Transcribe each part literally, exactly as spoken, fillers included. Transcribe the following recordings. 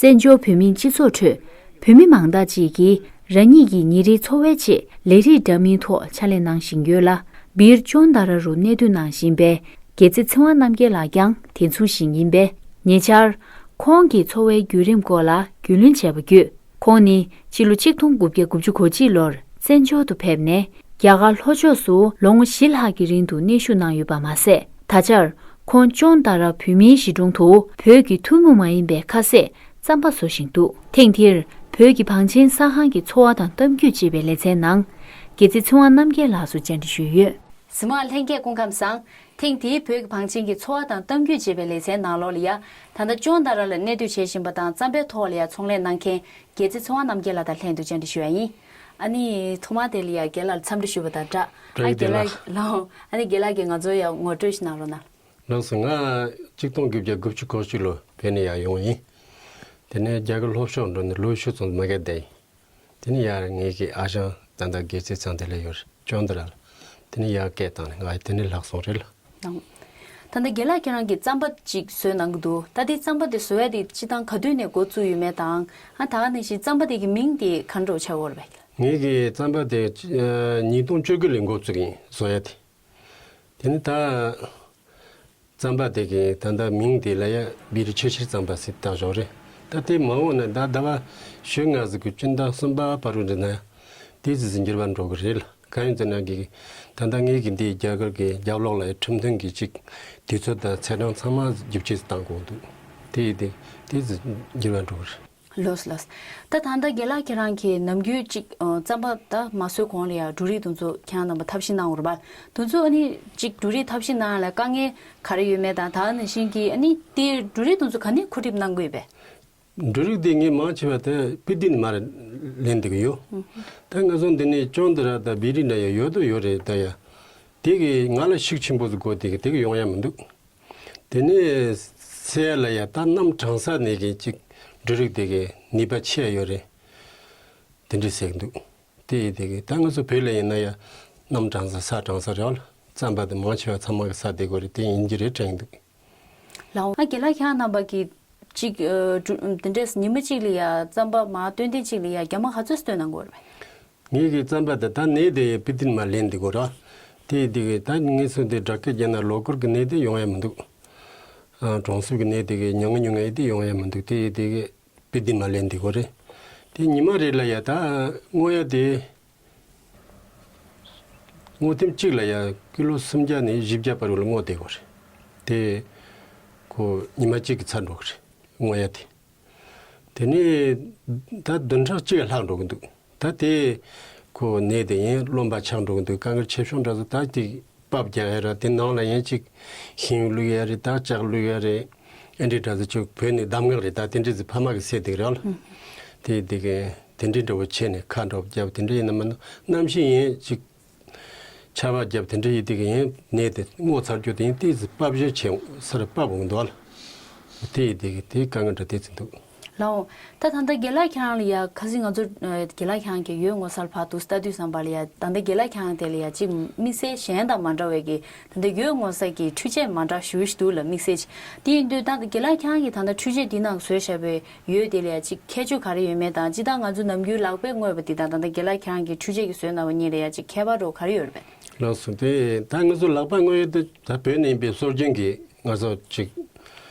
བཙན་བྱོལ་བོད་མིའི་སྤྱི་ཚོགས་ཁྲོད་བོད་མི་མང་དག་ཅིག་གིས་རང་ཉིད་ཀྱི་ཉིན་རེའི་འཚོ་བའི་ཆེད་ལས་རིགས་འདྲ་མིན་ཐོག་ཕྱག་ལས་གནང་བཞིན་ཡོད་ལ། སྦིར་ཅོན་ཏཱ་ར་རུ་གནས་སྡོད་གནང་བཞིན་པའི་དགེ་རྩེ་ཚེ་དབང་རྣམ་རྒྱལ་ལགས་ཀྱང་དེ་མཚུངས་ཤིག་ཡིན་པས། ཉེ་ཆར་ཁོང་གི་འཚོ་བའི་བརྒྱུད་རིམ་སྐོར་ལ་རྒྱུས་ལོན་བྱས་པ་བརྒྱུད། ཁོང་ནི་ཕྱི་ལོ་ཆིག་སྟོང་དགུ་བརྒྱ་དགུ་བཅུ་གོ་གཅིག་ལོར་བཙན་བྱོལ་དུ་ཕེབས་ནས། རྒྱ་གར་ལྷོ་ཕྱོགས་སུ་ལོ་ངོ་བཞི་ལྷག་གི་རིང་དུ་གནས་བཞུགས་གནང་ཡོད་པ་མ་ཟད། ད་ཆར་ཁོང་ཅོན་ཏཱ་ར་བོད་མིའི་གཞིས་གྲོང་དུ་བོད་ཀྱི་ཐུན་མོང་མ་ཡིན་པའི་ཁ་ཟས་རྩམ་པ་བཟོ་བཞིན་འདུག་ཐེངས་འདིར་བོད་ཀྱི་བང་ཆེན་གསར་ཁང་གི་འཚོ་བ་དང་གཏམ་རྒྱུད་ཅེས་པའི་ལེ་ཚན་ནང་། དགེ་རྩེ་ཚེ་དབང་རྣམ་རྒྱལ་ལགས་སུ་བཅར་འདྲི་ཞུས་ཡོད། གཟིགས་མོ་བ་ལྷན་རྒྱས་སྐུ་ཁམས་བཟང་། ཐེངས་འདིའི་བོད་ཀྱི་བང་ཆེན་གྱི་འཚོ་བ་དང་གཏམ་རྒྱུད་ཅེས་པའི་ལེ་ཚན་ནང་ལོགས་ལ་ཡ། ད་ལྟ་ཅོན་ཏཱ་ར་ལ་གནས་སྡོད་བྱེད་བཞིན་པ་དང་རྩམ་པའི་ཐོག་ལ་ཡ་ཚོང་ལས་གནང་མཁན་དགེ་རྩེ་ཚེ་དབང་རྣམ་རྒྱལ་ལགས་དང་ལྷན་དུ་བཅར་འདྲི་ཞུ་ཡ་ཡིན། ཨ་ནི་ཐོག་མ་དེ་ལ་ཡ་རྒན་ལགས་ལ་འཚམས་འདྲི་ཞུ་བ་དང་སྦྲགས། ཨ་རྒན་ལགས་ལགས། ལའོ། ཨ་ནི་རྒན་ལགས་ཀྱིས་ང་ཚོ་ཡ་ངོ་སྤྲོད་ཞིག་གནང་རོགས་གནང་། ལགས་སོ། ང་ཆིག་སྟོང་དགུ་བརྒྱ་དགུ་བཅུ་གོ་གཅིག་ལོ་བོད་ནས་ཡར་ཡོང་བ་ཡིན། དེ་ནས་རྒྱ་གར་ལྷོ་ཕྱོགས་འགྲོ་ནས་ལོ་བཅུ་ཙམ་མ་གཏོགས་བསྡད་ཡིན། དེ་ནས་ཡར་ངེད་ཀྱི་ཨ་ཞང་ད་ལྟ་དགེ་རྩེ་ཚང་དེ་ལ་ཡོད་རེད། ཅོན་ཏཱ་ར་ལ། དེ་ནས་ཡར་སྐད་བཏང་ནས་ང་དེ་ནས་ལྷག་སོང་རེད་ལ། ལགས། ད་ལྟ་རྒན་ལགས་ཁྱེད་རང་གིས་རྩམ་པ་ཅིག་བཟོས་གནང་གི་འདུག་ད་དེ་རྩམ་པ་དེ་བཟོ་ཡ་དེ་སྤྱིར་བཏང་ག་དུས་ནས་འགོ་བཙུགས་ཡོད་མེད་དང་། ཨ་ད་ག་ནང་བཞིན་རྩམ་པ་དེ་གི་མིང་དེ་ག་འདྲ་ཆགས་ཡོད་རེད་པས། ངེད་ཀྱི་རྩམ་པ་དེ་ཨ་ཉིས་སྟོང་བཅུ་དགུ་ལས་འགོ་བཙུགས་ཡིན་བཟོ་ཡ་དེ། དེ་ནི་ད་རྩམ་པ་དེ་གི་ད་ལྟ་མིང་དེ་ལ་ཡ་སྦིར་ཆུ་ཤེལ་རྩམ་པ་ཟེར་བཏགས་བཞག་རེད། ད་དེ་མ་འོངས་ན་ད་ཟླ་བ་བཞི་ལྔ་ཟིག་གི་སྤྱི་ཟླ་གསུམ་པ་བར་དུ་འདི་ན་དེ་ཙི་ཙི་འགྱུར་བ་འགྲོ་གི་རེད་ལ། གང་ཡིན་ཟེར་ན་གི་ད་ལྟ་ངེད་ཀྱི་འདི་རྒྱ་གར་གྱི་རྒྱབ་ལོགས་ལ་ཡ་ཁྲིམས་མཐུན་གྱི་ཅིག་དུས་ཚོད་དང་ཚེས་གྲངས་ཚང་མ་བསྒྱུར་བཅོས་བཏང་དགོས་འདུག་དེ་ཡིན་དེ་དེ་ཙི་འགྱུར་བ་འགྲོ་གི་རེད། ལགས་ལགས། ད་ད་ལྟ་རྒན་ལགས་ཁྱེད་རང་གིས་ནམ་རྒྱུན་ཅིག་ཨ་རྩམ་པ་ད་མ་བཟོས་གོང་ལ་ཡང་འབྲུ་རིགས་དེ་ཚོ་ཁྱེད་རང་རྣམ་པ་ཐབས་ཤེས་གནང་ཡོད་རེད་པ། དེ་ཚོ་ཨ་ནི་ཅིག་འབྲུ་རིགས་ཐབས་ཤེས་གནང་ཡ་ལ་དཀའ་ངལ་ག་རེ་ཡོད་མེད་དང་། ད་ནང་བཞིན་གྱི་ཨ་ནི་དེ་འབྲུ་རིགས་དེ་ཚོ་ག་ནས་མཁོ་སྒྲུབ་གནང་གི་ཡོད་པས། འབྲུ་རིགས་དེ་ངས་མང་ཆེ་བ་དེ་སྤི་ཏི་ནས་མར་ལེན་བསྡད་ཀྱི་ཡོད། ད་ང་ཚོ་འདི་ནས་ཅོན་ཏཱ་ར་དང་བི་རི་འདྲ་ཡ་ཡོད་དོ་ཡོད་རེད། ད་ཡ་དེ་གི་ང་ལ་ཤུགས་ཆེན་པོ་ཟིག་དགོས། དེ་གི་དེ་གི་ཡོང་ཡ་མི་འདུག་དེ་ནས་སེ་ཡ་ལ་ཡ་ད་གནམ་གྲང་ས་ནས་གི་ཅིག་འབྲུ་རིགས་དེ་གི་ནུས་པ་ཆེ་ཡ་ཡོད་རེད། དེ་འདྲ་ཟེར་གི་འདུག་དེ་ཡི་དེ་གི་ད་ང་ཚོ་བོད་ལ་ཡིན་ན་ཡ་གནམ་གྲང་ས་ས་གྲང་ས་རེད་བ། རྩམ་པ་དེ་མང་ཆེ་བ་ཚང་མ་གི་ས་དེ་གོ་རེད། དེ་ཡིན་གྱི་རེད་དྲན་གི་འདུག་ལའོ། ཨ་རྒན་ལགས་ཁྱེད་རྣམ་པ་གི་ཅིག་ཨ་འབྲུ་དེ་འདྲས་ཉི་མ་གཅིག་ལ་ཡ་རྩམ་པ་མ་སྟོན་ཐེངས་གཅིག་ལ་ཡ་རྒྱ་མ་ག་ཚོད་སྟོན་གནང་གི་ཡོད་རེད་པས། ངེད་ཀྱི་རྩམ་པ་དེ་ད་ནས་དེ་སྤི་ཏི་ནས་མར་ལེན་དེ་གོ་ར། དེ་དེ་གི་ད་ངེད་ཚོ་དེ་སྦྲག་སྐད་རྒྱག་ན་ལོ་འཁོར་གི་ནས་དེ་ཡོང་ཡ་མི་འདུག་ཨ་གྲོང་གསེབ་གི་ནས་དེ་གི་ཉུང་ངུ་ཉུང་ངུ་ཡི་དེ་ཡོང་ཡ་མི་འདུག་དེ་དེ་གི་སྤི་ཏི་ནས་མར་ལེན་དེ་གོ་རེད། དེ་ཉི་མ་རེ་ལ་ཡ་ད་བརྔོ་ཡ་དེ་བརྔོ་ཐེངས་གཅིག་ལ་ཡ་ཀི་ལོ་སུམ་བརྒྱ་ནས་བཞི་བརྒྱ་བར་དུ་ལ་བརྔོ་དེ་གོ་རེད། དེ་ཁོ་ཉི་མ་གཅིག་གི་ཚར་འགྲོ་གི་རེད། བརྔོ་ཡ་དེ། དེ་ནས་ད་བདུན་ཕྲག་གཅིག་ལྷག་འགྲོ་གི་འདུག་ད་དེ་ཁོ་ནས་དེ་ཡིན་རློན་པ་ཆགས་འགྲོ་གི་འདུག་དཀའ་ངལ་ཆེ་ཤོས་འདྲ་ཟེར། ད་དེ་པབ་རྒྱག་ཡ་ར། དེ་ནང་ལ་ཡིན་ཅིག་ཤིང་བླུག་ཡ་རེད། ད་ལྕགས་བླུག་ཡ་རེད། ཨེ་འདྲི་འདྲ་ཟེར། ཅིག་བོད་ནས་གདམས་ངག་རེད། ད་དེ་འདྲ་ཟེར་ཕ་མ་གི་སེ་དེ་ར་ལ། དེ་དེ་གི་དེ་འདྲ་འདྲ་བོ་བྱས་ནས་ཁ་འདྲ་བོ་བརྒྱབ། དེ་འདྲ་ཡིན་ན་མིན་ན་གནམ་གཤིས་ཡིན་ཅིག་ཆར་པ་བརྒྱབ། དེ་འདྲ་ཡིན་དེ་གི་ཡིན་ནས་དེ་བརྔོ་ཚར་རྒྱུ་དེ་ཡིན་དེ་ཟེར་པབ་བཞི་བྱས་སར་པབ་འོང་འདུག་ལ། དེ་ཡི་དེ་གི་དེ་དཀའ་ངལ་འདྲ་དེ་ཚོ་འདུག་ལའོ། ད་ད་ལྟ་རྒན་ལགས་ཁྱེད་རང་ལ་ཡ་ཁ་སང་ང་ཚོ་ཨ་རྒན་ལགས་ཁྱེད་རང་གི་ཡོས་བརྔོ་སར་ཕར་འདུག་ལྟ་དུས་ཙམ་པ་ལ་ཡ། ད་ལྟ་རྒན་ལགས་ཁྱེད་རང་དེ་ལ་ཡ་ཅིག་དམིགས་བསལ་གཞན་དང་མ་འདྲ་བའི་གི་ད་ལྟ་ཡོས་བརྔོ་ས་གི་འཕྲུལ་ཆས་མ་འདྲ་ཞེ་པོ་ཞིག་འདུག་ལ། དམིགས་བསལ་ཅིག་དེ་ཡིན་དུས་ད་རྒན་ལགས་ཁྱེད་རང་གི་ད་ལྟ་འཕྲུལ་ཆས་འདི་ནང་བཟོས་བཞག་པའི་ཡོས་དེ་ལ་ཡ་ཅིག་ཁྱད་ཆོས་ག་རེ་ཡོད་མེད་དང་། སྤྱིར་བཏང་ང་ཚོ་ནམ་རྒྱུན་ལག་པས་བརྔོས་པ་འདི་དང་ད་ལྟ་རྒན་ལགས་ཁྱེད་རང་གི་འཕྲུལ་ཆས་ཀྱིས་བཟོས་གནང་བ་གཉིས་ལ་ཡ་ཅིག་ཁྱད་པར་འདྲ་བོ་ག་རེ་ཡོད་རེད་པས། ལགས་སོ། དེ་ད་ང་ཚོ་ལག་པ་བརྔོ་ཡས་དེ་ད་བོད་ནས་ཡིན་པའི་སྲོལ་རྒྱུན་གྱི་ང་ཚོ་ཅིག་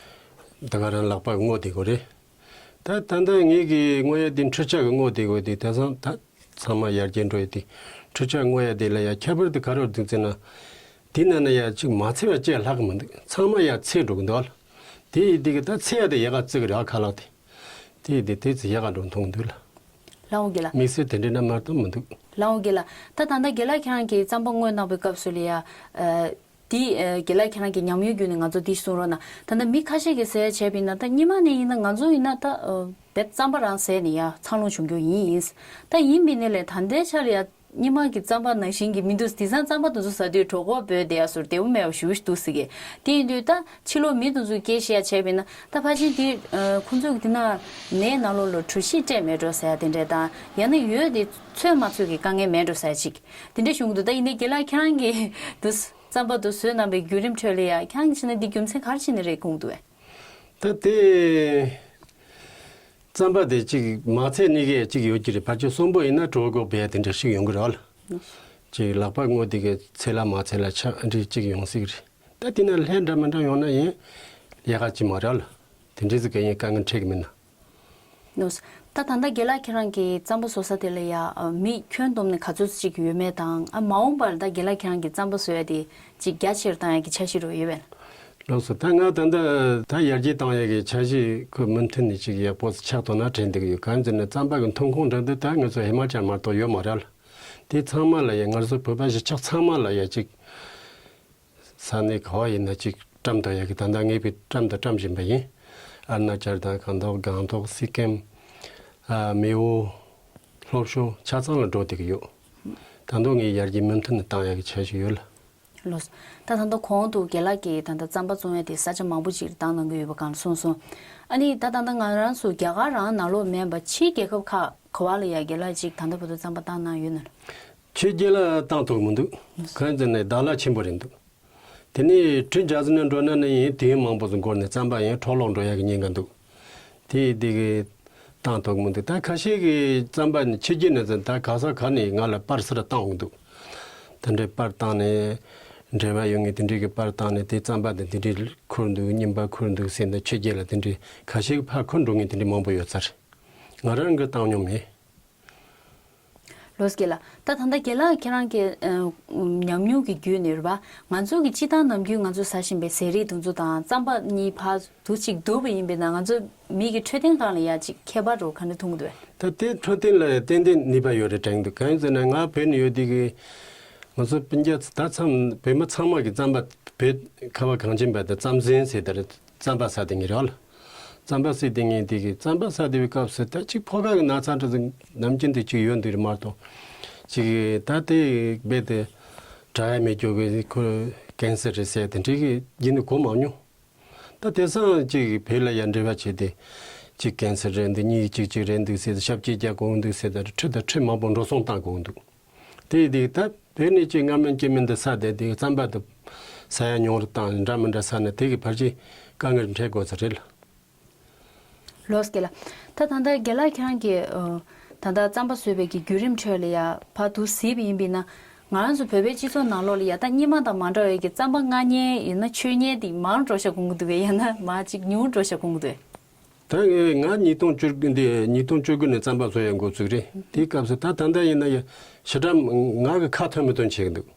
ད་ག་རང་ལག་པ་བརྔོ་དེ་གོ་རེད། ད་ད་ལྟ་ངེད་ཀྱི་བརྔོ་ཡས་དེ་འཕྲུལ་ཆས་ཀྱིས་བརྔོ་དེ་གོ་དེ་དེང་སང་ད་ཚང་མ་ཡར་རྒྱས་འགྲོ་ཡས་དེ། འཕྲུལ་ཆས་བརྔོ་ཡས་དེ་ལ་ཡ་ཁྱད་པར་དེ་ག་རེ་འདུག་ཟེར་ན། དེ་ནང་ན་ཡ་ཅིག་མ་ཚེ་བ་ཅིག་ལྷག་གི་མི་འདུག་ཚང་མ་ཡ་ཚེ་འགྲོ་གི་འདུག་ལ། དེ་ཡི་དེ་གི་ད་ཚེ་ཡ་དེ་ཡག་ག་བརྩི་གི་རེད། ཨ་ཁ་ལག་དེ། དེ་ཡི་དེ་དེ་ཚེ་ཡག་ག་འགྲོ་མཐོང་གི་འདུག་ལ། ལའོ་རྒན་ལགས། དམིགས་བསལ་དེ་འདྲ་འདྲ་མ་གཏོགས་མི་འདུག་ལའོ་རྒན་ལགས། ད་ད་ལྟ་རྒན་ལགས་ཁྱེད་རང་གིས་རྩམ་པ་བརྔོས་གནང་བའི་སྐབས་སུ་ལ་ཡ། ཨ་འདི་ཨ་རྒན་ལགས་ཁྱེད་རང་གི་ཉམས་མྱོང་བརྒྱུད་ནས་ང་ཚོ་འདི་གསུང་རོགས་གནང་། ད་ལྟ་མི་ཁ་ཤས་ཀྱིས་ཟེར་བྱས་པ་ཡིན་ན། ད་སྔོན་མ་ནས་ཡིན་ན་ང་ཚོ་ཡིན་ན་ད་ཨ་བེད་རྩམ་པ་རང་ཟས་ནས་ཡ་འཚར་ལོངས་བྱུང་རྒྱུ་ཡིན་ཡིན། ད་ཡིན་པ་ཡིན་ནའི་ལས་ད་ལྟའི་ཆར་ལ་ཡ་སྔོན་མ་གི་རྩམ་པ་ནང་བཞིན་གྱི་མི་འདུག་དེང་སང་རྩམ་པ་དེ་ཚོ་ཟ་དུས་གྲོད་ཁོག་སྦོས་བསྡད་ཡ་བཟོ་བདེ་པོ་མེད་པ་ཞེ་པོ་ཞིག་འདུག་ཟེར་གི། དེ་ཡིན་དུས་ད་ཕྱི་ལོགས་མི་དེ་ཚོས་སྐད་བཤད་ཡ་བྱས་པ་ཡིན་ན། ད་ཕལ་ཆེར་དེ་ཨ་ཁོང་ཚོས་དེ་ན་ནས་ནང་ལོགས་ལ་གྲོ་ཞིབ་སྤྲད་མེད་འགྲོ་ཟེར་ཡ་དེ་འདྲས་དང་། ཡང་ན་ཡོས་དེ་ཚོད་མ་ཚོད་ཀྱི་དཀའ་ངལ་མེད་འགྲོ་ཟེར་ཡ་ཅིག་དེ་འདྲས་བྱུང་གི་འདུག་ད་ཡིན་ནའི་རྒན་ལགས་ཁྱེད་རང་གིས་དུ་རྩམ་པ་དེ་བཟོས་གནང་བའི་བརྒྱུད་རིམ་ཁྲོད་ལ་ཡ་ཁྱེད་རང་གིས་བྱས་ན་འདི་རྒྱུ་མཚན་ག་རེ་བྱས་ནས་རེད་དགོངས་འདུག་བས། ད་དེ་ རྩམ་པ་དེ་གཅིག་མ་ཚད་གཉིས་ཀས་གཅིག་ཡོད་ཀྱི་རེད། ཕལ་ཆེར་གསོན་པོ་ཡིན་ན་གྲོད་ཁོག་བས་དེ་འདྲ་ཞིག་ཡོང་གི་རེད་བ་ལ། གཅིག་ལག་པ་སྔོ་དེ་གའི་ཚད་ལ་མ་ཚད་ལ་ཆ་འདྲི་གཅིག་ཡོང་སྲིད་གི་རེད། ད་དེ་ན་ལྷན་འདྲ་མི་འདྲ་ཡོང་ན་ཡིན་ལས་ཀ་ཅི་མ་རེད་ལ། དེ་འདྲི་ཟིག་ག་ཡིན་དཀའ་ངལ་འཕྲད་གི་མིན་ན། ནོ། ད་ད་ལྟ་རྒན་ལགས་ཁྱེད་རང་གི་རྩམ་པ་བཟོ་ས་དེ་ལ་ཡ་མི་ཁྱོན་བསྡོམས་ནས་ག་ཚོད་ཅིག་ཡོད་མེད་དང་ཨ་མ་འོངས་པར་ད་རྒན་ལགས་ཁྱེད་རང་གི་རྩམ་པ་བཟོ་ཡ་དེ་ཅིག་རྒྱ་ཆེར་བཏང་ཡ་གི་འཆར་གཞི་རུ་ཡོད་པས། ལགས་སོ། ད་ང་ད་ལྟ་ད་ཡར་རྒྱས་བཏང་ཡ་གི་འཆར་གཞི་ཁོ་མུ་མཐུད་ནས་ཅིག་ཡག་པོ་ཆགས་ཐུབ་ན་དྲན་འདུག་ཡོད། གང་ཟེར་ན་རྩམ་པ་གི་ཐོན་ཁུངས་འདྲ་འདི་ད་ང་ཚོ་ཧི་མ་ཅལ་མ་གཏོགས་ཡོད་མ་རེད་ལ། དེ་ཚང་མ་ལ་ཡ་ང་ཚོ་བོད་པ་གཞིས་ཆགས་ཚང་མ་ལ་ཡ་ཅིག་ས་གནས་ག་བ་ཡིན་ན་ཅིག་བཀྲམ་དང་ཡ་གི་ད་ལྟ་ངས་པའི་བཀྲམ་དང་བཀྲམ་བཞིན་པ་ཡིན། ཨ་རུ་ན་ཅལ་དང་སྒང་ཏོག་སྒང་ཏོག་སི་ཀིམ། ཨ་མེའོ། ལྷོ་ཕྱོགས་ཆ་ཚང་ལ་འགྲོ་བསྡད་ཀྱི་ཡོད། ད་དུང་ངས་ཡར་རྒྱས་མུ་མཐུད་ནས་བཏང་ཡ་གི་འཆར་གཞི་ཡོད་ལ། ལགས་སོ། ད་ད་ལྟ་གོང་དུ་རྒན་ལགས་ཀྱིས་ད་ལྟ་རྩམ་པ་བཙོང་ཡ་དེ་ས་ཆ་མང་པོ་ཅིག་བཏང་གནང་གི་ཡོད་པ་གང་གསུངས་སོང་། ཨ་ནི་ད་ད་ལྟ་ང་རང་ཚོ་རྒྱ་གར་རང་ནང་ལོགས་མིན་པ་ཕྱིའི་རྒྱལ་ཁབ་ཁག་ག་བ་ལ་ཡ་རྒན་ལགས་ཅིག་ད་ལྟ་བར་དུ་རྩམ་པ་བཏང་གནང་ཡོད་ན། ཕྱི་རྒྱལ་ལ་བཏང་ཐུབ་མི་འདུག་གང་ཟེར་ན་ཟླ་ལ་ཆེན་པོ་རེད་འདུག་དེ་ནས་ཁྲི་འཇགས་ཟིན་ན་འགྲོ་ན་ནི་ཡིན་དུས་མང་པོ་ཟིན་འགོར་ནས་རྩམ་པ་ཡང་འཕྲོ་བརླག་འགྲོ་ཡ་གི་ཉེན་ཁ་འདུག་དེ་དེ་གི་བཏང་ཐུབ་མི་འདུག་ད་ཁ་ཤས་ཀྱི་རྩམ་པ་ནི་ཕྱི་རྒྱལ་ནས་ཟིན་ད་ག་ས་ག་ནས་ང་ལ་པར་སི་ར་བཏང་འོང་འདུག་དེ་འདྲའི་པར་བཏང་ནས་འབྲེལ་བ་ཡོད་ངེས་དེ་འདྲའི་གི་པར་བཏང་ནས་དེ་རྩམ་པ་དེ་དེ་འདྲའི་ཁུར་འདུག་རྙིང་པ་ཁུར་འདུག་ཟེར་ནས་ཕྱི་རྒྱལ་ལ་དེ་འདྲའི་ཁ་ཤས་ཀྱི་ཕར་ཁུར་འགྲོ་ངེས་དེ་འདྲའི་མང་པོ་ཡོད་ཚར། ང་རང་གི་བཏང་མྱོང་མེད། ལགས་སོ་རྒན་ལགས། ད་ད་ལྟ་རྒན་ལགས་ཁྱེད་རང་གི་ཨ་ཉམས་མྱོང་གི་བརྒྱུད་ནས་རེད་པ། ང་ཚོ་གི་སྤྱིར་བཏང་ནམ་རྒྱུན་ང་ཚོ་ཟ་བཞིན་པའི་ཟས་རིགས་དེ་ཚོ་དང་རྩམ་པ་གཉིས་ཕར་དུ་གཅིག་བསྡུར་བ་ཡིན་པས་ན་ང་ཚོ་མི་གི་འཕྲོད་བསྟེན་སྒང་ལ་ཡ་གཅིག་ཁྱད་པར་རོ་ག་འདྲ་མཐོང་གི་འདུག་པས། ད་དེ་འཕྲོད་བསྟེན་ལ་ཡ་ཏན་ཏན་ནུས་པ་ཡོད་རེད་དྲན་འདུག་གང་ཡིན་ཟེར་ན་ང་བོད་ནས་ཡོད་དུས་ཀྱི་ང་ཚོ་སྤུན་ཀྱག་ད་ཚང་བོད་མི་ཚང་མ་གི་རྩམ་པ་བོད་ཁ་བ་གངས་ཅན་པ་དེ་རྩམ་ཟན་ཟེར་དེ་རེད། རྩམ་པ་ཟ་དེ་ངེས་རེད་ལ། རྩམ་པ་ཟ་དེ་ངེས་དེ་གི་རྩམ་པ་ཟ་དེ་བའི་སྐབས་སུ་ད་ཅིག་ཕོ་ཁ་གི་ན་ཚ་འདྲ་ཟིག་ནམ་རྒྱུན་དུ་ཅིག་ཡོད་འདུག་རེད་མ་གཏོགས། ཅིག་ད་དེ་རྦད་དེ་དྲག་ཡ་མེད་རྒྱུ་གི་ཁོ་ཀན་སར་རེད་ཟེར་དེ་འདྲའི་གི་རྒྱུན་དུ་གོ་མ་མྱོང་། ད་དེང་སང་ཅིག་བོད་ལ་ཡ་འབྲེལ་བ་བྱས་ཏེ་ཅིག་ཀན་སར་རེད་འདུག་གཉིས་ཅིག་ཅིག་རེད་འདུག་ཟེར་ཏེ་ཞབས་ཕྱི་རྒྱག་དགོས་འདུག་ཟེར་ཏེ་ཁྲི་དང་ཁྲི་མང་པོ་འགྲོ་སོང་བཏང་དགོས་འདུག་དེ་དེ་ད་བོད་ནས་ཅིག་སྔ་མིན་སྐྱེ་མིན་དུ་ས་དེ་དེ་རྩམ་པ་དུ་ས་ཡ་ཉུང་རུ་བཏང་འདྲ་མི་འདྲ་ས་ནས་དེ་གི་ཕལ་ཆེར་དཀའ་ངལ་འཕྲད་དགོས་ས་རེད་ལ། ལགས་སོ་རྒན་ལགས། ད་ད་ལྟ་རྒན་ལགས་ཁྱེད་རང་གིས་ཨ་ད་ལྟ་རྩམ་པ་བཟོས་པའི་གི་བརྒྱུད་རིམ་ཁྲོད་ལ་ཡ་ཕར་དུ་གཟིགས་པ་ཡིན་པས་ན་ང་རང་ཚོ་བོད་པའི་སྤྱི་ཚོགས་ནང་ལོགས་ལ་ཡ་ད་སྔོན་མ་དང་མ་འདྲ་བའི་གི་རྩམ་པ་མངགས་མཁན་ཡིན་ན་མཆོད་མཁན་དེ་མང་འགྲོ་ཤག་དགོངས་ཀྱི་འདུག་གས། ཡང་ན་མ་ཅིག་ཉུང་འགྲོ་ཤག་དགོངས་ཀྱི་འདུག་གས། ད་ང་ཉིས་སྟོང་བཅུ་དགུ་འདི་ཉིས་སྟོང་བཅུ་དགུ་ནས་རྩམ་པ་བཟོ་ཡ་འགོ་ཚུགས་རེད། དེའི་སྐབས་སུ་ད་ད་ལྟ་ཡིན་ན་ཡ་ཞེ་དྲག་ང་གི་ཁ་ཐོན་མི་ཐོན་བྱེད་ཀྱི་འདུག་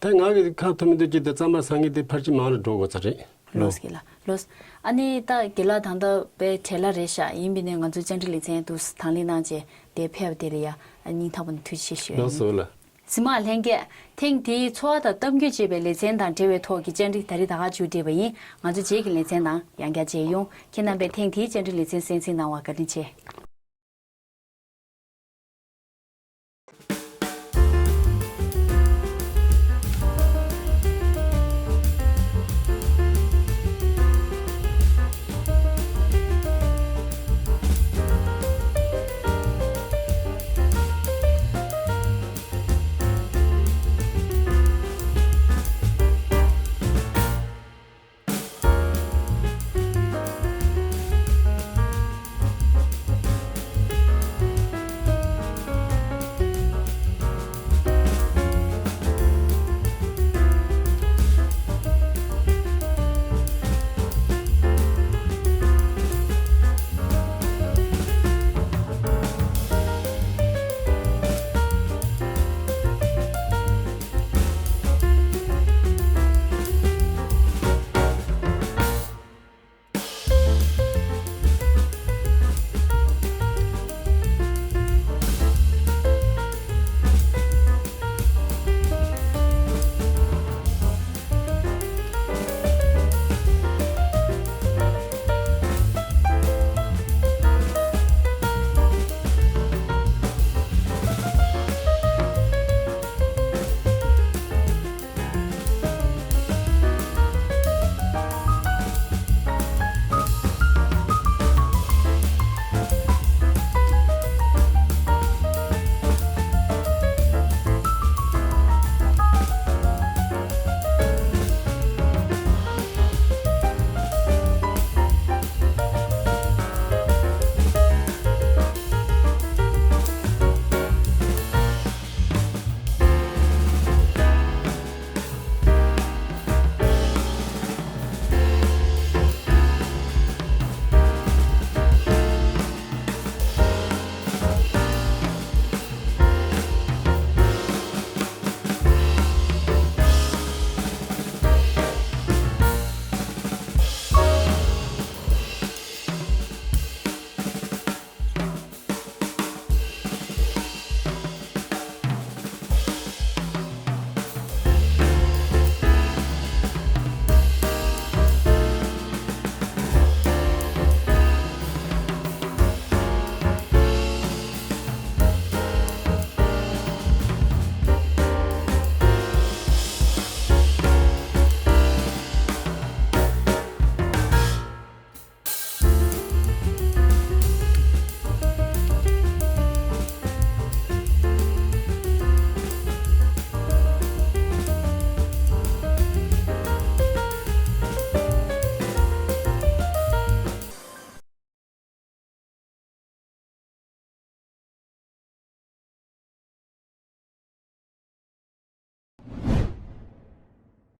ད་ང་གི་ཁ་ཐོན་མི་ཐོན་གྱི་དེ་རྩམ་པ་ཟ་མཁན་དེ་ཕལ་ཆེར་མང་རུ་འགྲོ་དགོས་ས་རེད། ལགས་སོ་རྒན་ལགས། ལགས་སོ། ཨ་ནི་ད་རྒན་ལགས་ད་ལྟ་དཔེ་བྲེལ་བ་རེད་ཤག་ཡིན་པས་ན་ང་ཚོའི་བཅར་འདྲི་ལེ་ཚན་དུ་དང་ལེན་གནང་བྱས་དེ་ཕེབས་པ་དེ་ལ་ཡ་སྙིང་ཐག་པ་ནས་ཐུགས་རྗེ་ཆེ་ཞུ་ཡ་ཡིན། ལགས་སོ་ལགས། གཟིགས་མོ་ལྷན་རྒྱས། ཐེངས་འདིའི་འཚོ་བ་དང་གཏམ་རྒྱུད་ཅེས་པའི་ལེ་ཚན་དང་འབྲེལ་བའི་ཐོག་གི་བཅར་འདྲི་ད་རེས་ད་ག་མཇུག་སྒྲིལ་བ་ཡིན། ང་ཚོ་རྗེས་ཀྱི་ལེ་ཚན་ནང་ཡང་བསྐྱར་མཇལ་ཡོང་། ཁྱེད་རྣམ་པས་ཐེངས་འདིའི་བཅར་འདྲི་ལེ་ཚན་གསན་གཟིགས་གནང་བར་བཀའ་དྲིན་ཆེ།